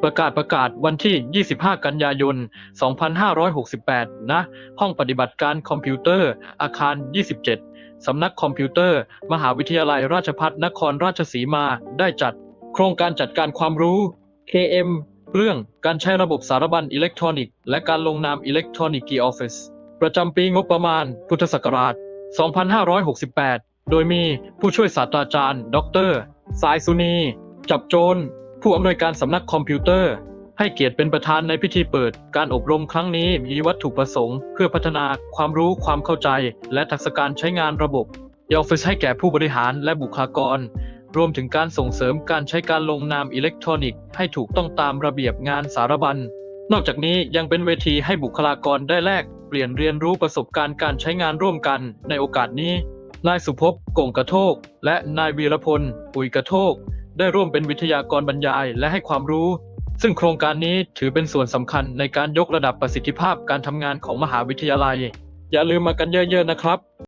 ປະກາດ ປະກາດວັນທີ ຊາວຫ້າ ກັນຍາຍົນ ສອງພັນຫ້າຮ້ອຍຫົກສິບແປດ ນະ ຫ້ອງປະຕິບັດການຄອມພິວເຕີ ອາຄານ ຊາວເຈັດ ສຳນັກຄອມພິວເຕີ ມະຫາວິທະຍາໄລລາຊະພັດນະຄອນລາຊະສີມາ ໄດ້ຈັດໂຄງການຈັດການຄວາມຮູ້ ເຄເອັມ ເລື່ອງການໃຊ້ລະບົບສາລະບັນອີເລັກໂທຣນິກ ແລະ ການລົງນາມອີເລັກໂທຣນິກ e-office ປະຈຳປີງົບປະມານພຸດທະສັກກະລາດ ສອງພັນຫ້າຮ້ອຍຫົກສິບແປດ ໂດຍມີຜູ້ຊ່ວຍສາດຕາຈານ ດຣ ສາຍສຸນີ ຈັບໂຈນ ຜູ້ອຳນວຍການສຳນັກຄອມພິວເຕີ ໃຫ້ກຽດເປັນປະທານໃນພິທີເປີດ. ການອົບຮົມຄັ້ງນີ້ມີວັດຖຸປະສົງເພື່ອພັດທະນາຄວາມຮູ້, ຄວາມເຂົ້າໃຈ ແລະ ທັກສະການໃຊ້ງານລະບົບ e-office ໃຫ້ແກ່ຜູ້ບໍລິຫານ ແລະ ບຸກຄະລາກອນ, ລວມເຖິງການສົ່ງເສີມການໃຊ້ການລົງນາມອີເລັກໂທຣນິກໃຫ້ຖືກຕ້ອງຕາມລະບຽບງານສາລະບັນ. ນອກຈາກນີ້ຍັງເປັນເວທີໃຫ້ບຸກຄະລາກອນໄດ້ແລກປ່ຽນຮຽນຮູ້ປະສົບການການໃຊ້ງານຮ່ວມກັນ. ໃນໂອກາດນີ້, ນາຍສຸພົບ ກົງກະໂທກ ແລະ ນາຍ ວີລະພົນ ອຸຍກະໂທກ ໄດ້ຮ່ວມເປັນວິທະຍາກອນບັນຍາຍ ແລະ ໃຫ້ຄວາມຮູ້, ຊຶ່ງໂຄງການນີ້ຖືເປັນສ່ວນສຳຄັນໃນການຍົກລະດັບປະສິດທິພາບການທຳງານຂອງມະຫາວິທະຍາໄລ. ຢ່າລືມມາກັນເຍີະໆ ນະຄັບ.